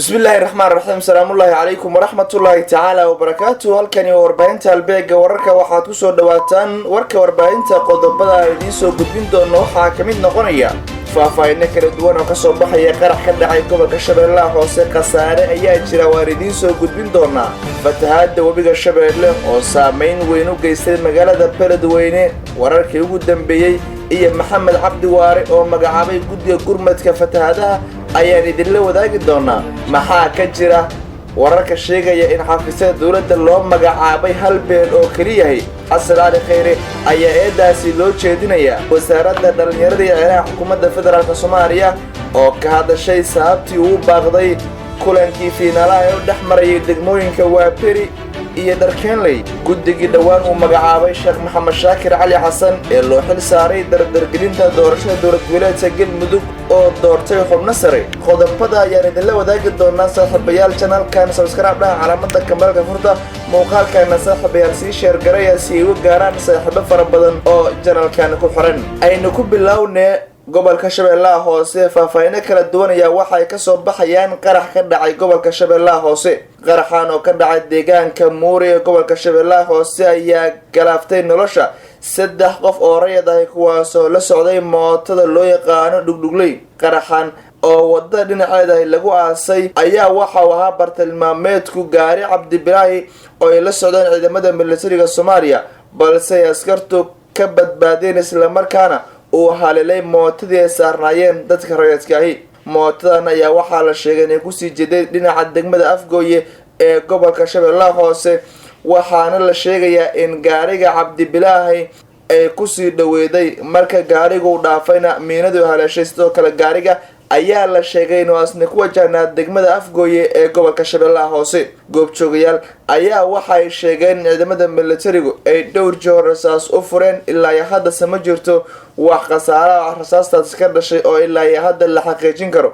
Bismillaahi raxmaan raxiim. Salaamullaahi calaykum waraxmatullaahi tacaala wabarakaatu. Halkani waa warbaahinta Halbeega Wararka. Waxaad kusoo dhawaataan warka warbaahinta. Qodobada aan idiin soo gudbin doono waxaa ka mid noqonaya faahfaahino kala duwan oo kasoo baxaya qarax ka dhacay gobolka Shabeellaha Hoose. Khasaare ayaa jira, waan idiin soo gudbin doonaa. Fatahaada webiga Shabeelle oo saameyn weyn u geystay magaalada Beledweyne, wararkii ugu dambeeyey, iyo Maxamed Cabdi Waare oo magacaabay guddiga gurmadka fatahaadaha ayaan idinla wadaagi doonaa. Maxaa ka jira wararka sheegaya in xafiisyada dowladda loo magacaabay hal beel oo keliyahay? Xasan Cali Khayre ayaa eedaasi loo jeedinaya. Wasaaradda Dhallinyarada iyo Ciyaaraha xukuumadda federaalk Soomaaliya oo ka hadashay sababtii uu baaqday kulankii fiinaalaha ee u dhex marayay degmooyinka Waaberi iyo Dharkeenley. Guddigii dhowaan uu magacaabay Sheekh Maxamed Shaakir Cali Xasan ee loo xil saaray dardargelinta doorashada dowlad goboleedka Galmudug oo doortay xubno sare. Qodobada ayaan idinla wadaagi doonaa, saaxiibayaal. Channelkan subscribe dhaha, calaamada kambalka furta, muuqaalkana saaxiibayaal sii share garaya si ay u gaaraan saaxiibo fara badan oo channelkan ku xiran. Aynu ku bilowne gobolka Shabeellaha Hoose. Faahfaahino kala duwan ayaa waxay kasoo baxayaan qarax ka dhacay gobolka Shabeellaha Hoose. Qaraxan oo ka dhacay deegaanka Muuri ee gobolka Shabeellaha Hoose ayaa galaaftay nolosha saddex qof oo rayad ahi, kuwaasoo la socday mootada loo yaqaano dhugdhugley. Qaraxan oo wadada dhinaceeda lagu aasay ayaa waxa uu ahaa bartilmaameedku gaari Cabdibilaahi oo ay la socdeen ciidamada militariga Soomaaliya, balse ay askartu ka badbaadeen, islamarkaana uu haleelay mootadii ay saarnaayeen dadka rayadka ahi. Mootadan ayaa waxaa la sheegay inay kusii jeeday dhinaca degmada Afgooye ee gobolka Shabeellaha Hoose, waxaana la sheegayaa in gaariga Cabdibilaahi ay kusii dhaweeday. Marka gaarigu dhaafayna miinadu haleeshay. Sidoo kale gaariga ayaa la sheegay inuu asna ku wajahnaa degmada Afgooye ee gobolka Shabeellaha Hoose. Goobjoogayaal ayaa waxay sheegeen in ciidamada militarigu ay dhowr jeer rasaas u fureen. Ilaa iyo haddase ma jirto wax khasaaraha rasaastaasi ka dhashay oo ilaa iyo hadda la xaqiijin karo.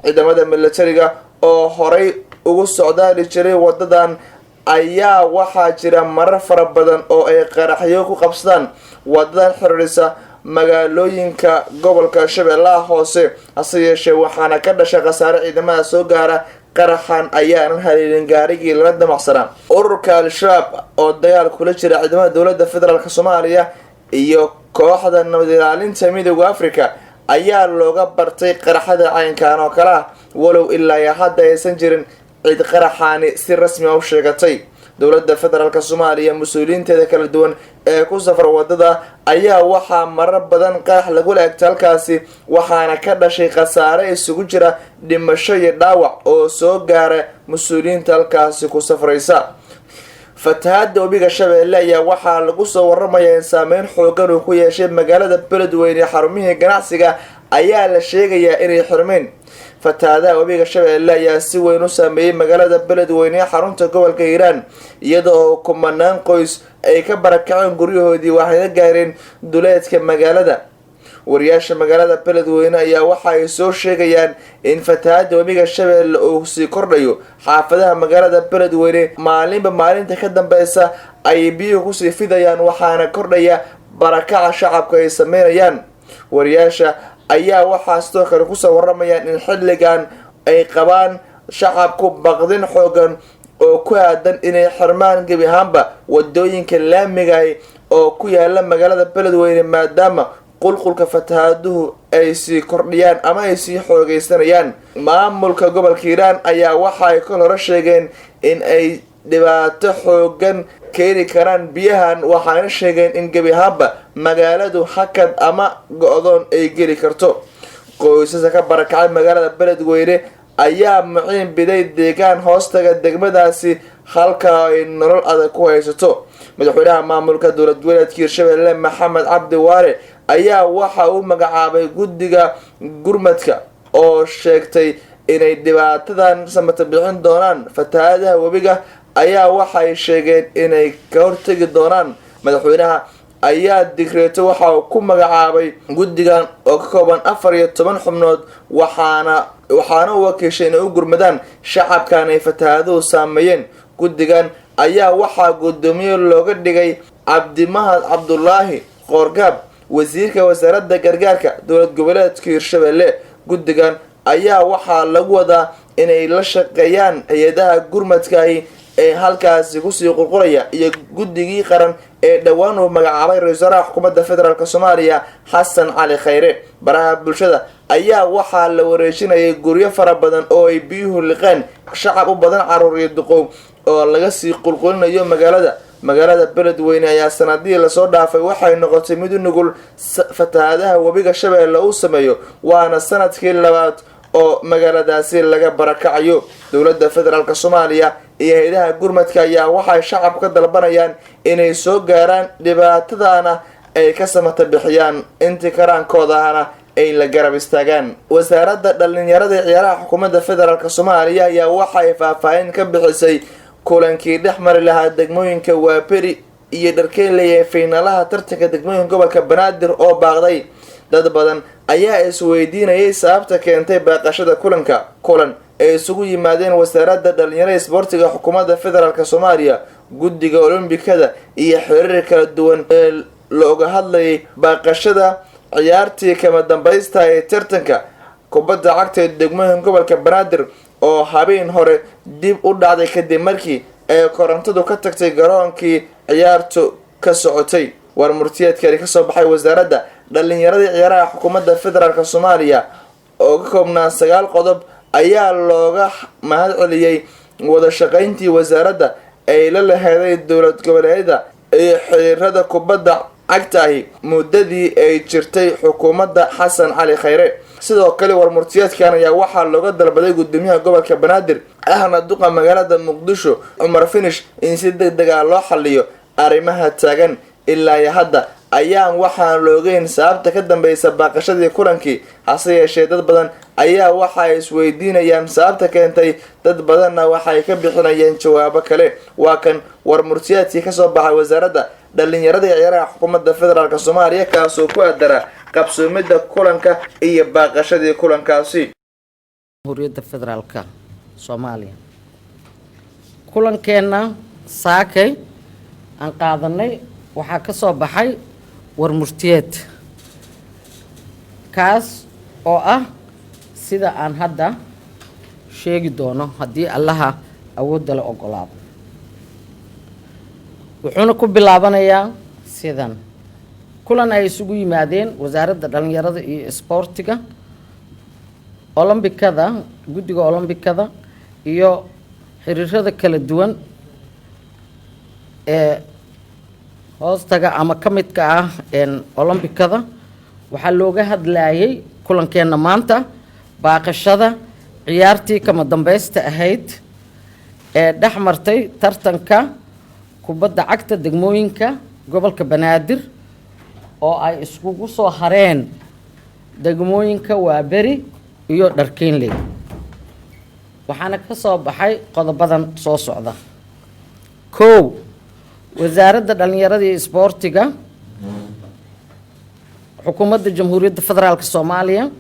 Ciidamada militariga oo horay ugu socdaali jiray wadadan ayaa waxaa jira marar fara badan oo ay qaraxyo ku qabsadaan wadadan xiriirisa magaalooyinka gobolka Shabeellaha Hoose. Hase yeeshee waxaana ka dhashay khasaare ciidamada soo gaara. Qaraxan ayaanan haleelin gaarigii lala damacsanaa. Ururka Al-Shabaab oo dagaal kula jira ciidamada dowladda federaalk Soomaaliya iyo kooxda nabad ilaalinta Midooda Africa ayaa looga bartay qaraxada caynkan oo kale ah, walow ilaa iyo hadda aysan jirin cid qaraxaani si rasmi a u sheegatay. Dowladda federaalk Soomaaliya mas-uuliyiinteeda kala duwan ee ku safar wadada ayaa waxaa marar badan qarax lagula egta halkaasi, waxaana ka dhashay khasaare isugu jira dhimasho iyo dhaawac oo soo gaara mas-uuliyiinta halkaasi ku safraysa. Fatahaada webiga Shabeelle ayaa waxaa lagu soo waramayaa in saameyn xoogan uu ku yeeshay magaalada Beledweyne. Xarumihii ganacsiga ayaa la sheegayaa inay xirmeen. Fatahaadaha webiga Shabeelle ayaa si weyn u saameeyey magaalada Beledweyne ee xarunta gobolka Hiiraan, iyada oo kumanaan qoys ay ka barakaceen guryahoodii, waxayna gaareen duleedka magaalada. Wariyaasha magaalada Beledweyne ayaa waxa ay soo sheegayaan in fatahaada webiga Shabeelle uu sii kordhayo. Xaafadaha magaalada Beledweyne maalinba maalinta ka dambeysa ayay biyuhu kusii fidayaan, waxaana kordhaya barakaca shacabka ay sameynayaan. Wariyaasha ayaa waxaa sidoo kale kusoo waramayaan in xilligan ay qabaan shacabku baqdin xoogan oo ku aadan inay xirmaan gebi ahaanba wadooyinka laamigahi oo ku yaala magaalada Beledweyne, maadaama qulqulka fatahaaduhu ay sii kordhiyaan ama ay sii xoogeysanayaan. Maamulka gobolka Hiiraan ayaa waxa ay kol hore sheegeen in ay dhibaato xoogan keeni karaan biyahan, waxaana sheegeen in gebi ahaanba magaaladu hakad ama go-doon ay geli karto. Qoysasa ka barakacay magaalada Beledweyne ayaa muciin biday deegaan hoostaga degmadaasi, halka ay nolol adag ku haysato. Madaxweynaha maamulka dowlad goboleedka Hirshabelle Maxamed Cabdi Waare ayaa waxa uu magacaabay guddiga gurmadka oo sheegtay inay dhibaatadan samata bixin doonaan. Fatahaadaha webiga ayaa waxay sheegeen inay ka hortegi doonaan. Madaxweynaha ayaa digreeto waxa uu ku magacaabay guddigan oo ka kooban 14 xubnood, waxaana u wakiishay inay u gurmadaan shacabkan ay fatahaaduhu saameeyeen. Guddigan ayaa waxaa guddoomiye looga dhigay Cabdimahad Cabdulaahi Qoorgaab, wasiirka wasaaradda gargaarka dowlad goboleedka Hirshabelle. Guddigan ayaa waxaa lagu wadaa Inay la shaqeeyaan hay-adaha gurmadkaahi ee halkaasi kusii qulqulaya iyo guddigii qaran ee dhowaan uu magacaabay ra-isul wasaaraha xukuumadda federaalk Soomaaliya, Xasan Cali Khayre. Baraha bulshada ayaa waxaa la wareejinayay guryo fara badan oo ay biyuhu liqeen, shacab u badan caruur iyo duqow oo laga sii qulqulinayo magaalada. Magaalada Beledweyne ayaa sanadihii lasoo dhaafay waxay noqotay mid u nugul fatahaadaha webiga Shabeelle uu sameeyo, waana sanadkii labaad oo magaaladaasi laga barakacayo. Dowladda federaalk Soomaaliya iyo hay-adaha gurmadka ayaa waxay shacabku ka dalbanayaan inay soo gaaraan, dhibaatadana ay ka samata bixiyaan, intii karaankoodahana ay la garab istaagaan. Wasaaradda Dhalinyarada ee Ciyaaraha xukuumadda federaalk Soomaaliya ayaa waxay faahfaahin ka bixisay kulankii dhex mari lahaa degmooyinka Waaberi iyo Dharkeeley ee fiinalaha tartanka degmooyinka gobolka Banaadir oo baaqday. Dad badan ayaa isweydiinayay sababta keentay baaqashada kulanka. Kulan ay isugu yimaadeen Wasaaradda Dhalinyarada Isboortiga xukuumadda federaalk Soomaaliya, guddiga olombikada iyo xiriir kala duwan ee looga hadlayay baaqashada ciyaartii kama dambaysta ee tartanka kubadda cagta ee degmooyinka gobolka Banaadir oo habeen hore dib u dhacday kadib markii ay korontadu ka tagtay garoonkii ciyaartu ka socotay. War murtiyeedkani kasoo baxay Wasaaradda Dhalinyaradii Ciyaaraha xukuumadda federaalk Soomaaliya oo ka koobnaa sagaal qodob ayaa looga mahad celiyey wada shaqeyntii wasaaradda ay la laheeday dowlad goboleedyada iyo xiriirada kubadda cagta ahi muddadii ay jirtay xukuumadda Xasan Cali Khayre. Sidoo kale war murtiyeedkan ayaa waxaa looga dalbaday gudoomiyaha gobolka Banaadir ahna duqa magaalada Muqdisho, Cumar Finish, in si deg deg ah loo xaliyo arrimaha taagan. Ilaa iyo hadda ayaan waxaan loogeyn sababta ka dambeysa baaqashadii kulankii, hase yeeshee dad badan ayaa waxa ay isweydiinayaan sababta keentay, dad badanna waxay ka bixinayeen jawaabo kale. Waa kan war murtiyeedkii kasoo baxay Wasaaradda Dhalinyarada iyo Ciyaaraha xukuumadda federaalk Soomaaliya, kaasoo ku aadara qabsoomida kulanka iyo baaqashadii kulankaasi. Jamhuuriyadda Federaalka Soomaaliya, kulankeenna saakay aan qaadanay waxaa ka soo baxay war murtiyeed, kaas oo ah sida aan hadda sheegi doono haddii Allaha awoodda la ogolaado. Wuxuuna ku bilaabanayaa sidan: kulan ay isugu yimaadeen Wasaaradda Dhallinyarada iyo Isboortiga, Olombikada, guddiga olombikada iyo xiriirada kala duwan ee hoostaga ama ka midka ah olombikada, waxaa looga hadlayay kulankeenna maanta baaqashada ciyaartii kama dambaysta ahayd ee dhex martay tartanka kubadda cagta degmooyinka gobolka Banaadir oo ay iskugu soo hareen degmooyinka Waaberi iyo Dharkiinley. Waxaana ka soo baxay qodobadan soo socda: 1, Wasaaradda Dhallinyarada iyo Isboortiga Xukuumadda Jamhuuriyadda Federaalka Soomaaliya,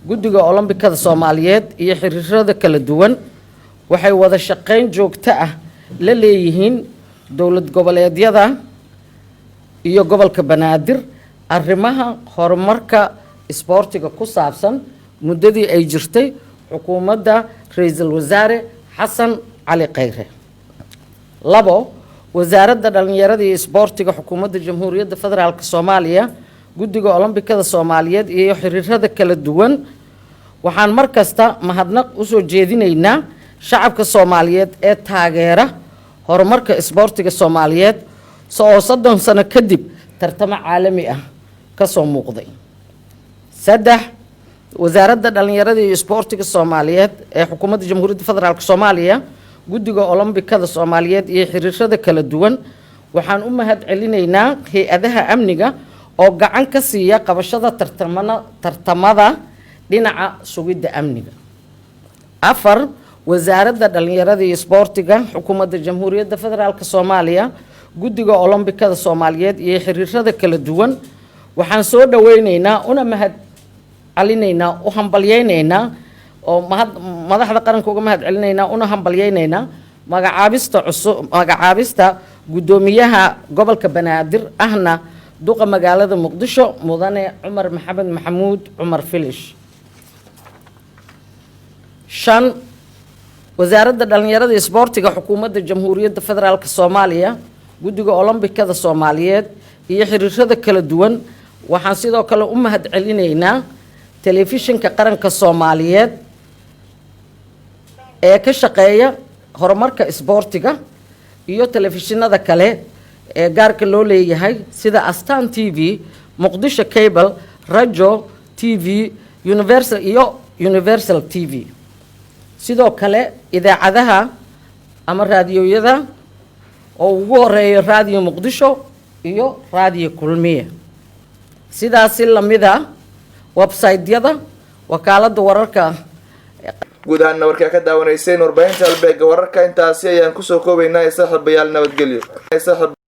Guddiga Olombikada Soomaaliyeed iyo xiriirada kala duwan waxay wada shaqayn joogto ah la leeyihiin dowlad goboleedyada iyo gobolka Banaadir arrimaha horumarka isboortiga ku saabsan muddadii ay jirtay xukuumadda Ra-iisul Wasaare Xasan Cali Khayre. 2, Wasaaradda Dhallinyarada iyo Isboortiga Xukuumadda Jamhuuriyadda Federaalka Soomaaliya, Guddiga Olombikada Soomaaliyeed iyo xiriirada kala duwan waxaan mar kasta mahadnaq usoo jeedinaynaa shacabka Soomaaliyeed ee taageera horumarka isboortiga Soomaaliyeed oo 30 sano kadib tartamo caalami ah ka soo muuqday. 3, Wasaaradda Dhallinyarada iyo Isboortiga Soomaaliyeed ee Xukuumadda Jamhuuriyadda Federaalka Soomaaliya, Guddiga Olombikada Soomaaliyeed iyo xiriirada kala duwan waxaan u mahad celinaynaa hay-adaha amniga oo gacan ka siiya qabashada tartamada dhinaca sugidda amniga. 4, Wasaaradda Dhallinyarada iyo Isboortiga Xukuumadda Jamhuuriyadda Federaalka Soomaaliya, Guddiga Olombikada Soomaaliyeed iyo xiriirada kala duwan waxaan soo dhaweyneynaa una mahad celinaynaa, u hambalyeyneynaa oo mahad madaxda qaranka uga mahad celinaynaa una hambalyeyneynaa magacaabista cusub, magacaabista guddoomiyaha gobolka Banaadir ahna duqa magaalada Muqdisho, Mudane Cumar Maxamed Maxamuud, Cumar Filish. 5. Wasaaradda Dhallinyarada iyo Isboortiga, Xukuumadda Jamhuuriyadda Federaalka Soomaaliya, Guddiga Olombikada Soomaaliyeed iyo xiriirada kala duwan. Waxaan sidoo kale u mahad celinaynaa Telefishinka Qaranka Soomaaliyeed ee ka shaqeeya horumarka isboortiga iyo telefishinada kale ee gaarka loo leeyahay sida Astaan TV, Muqdisho Cable, Rajo TV, Universal iyo Universal TV. Sidoo kale idaacadaha ama raadiyoyada oo ugu horeeyo Raadiyo Muqdisho iyo Raadiyo Kulmiye. Sidaasi lamida website-yada wakaaladda wararka. Guud ahaana warkaa ka daawanayseen warbaahinta Halbeega Wararka intaasi ayaan kusoo koobaynaa. Saaxiibayaal, nabadgelyo.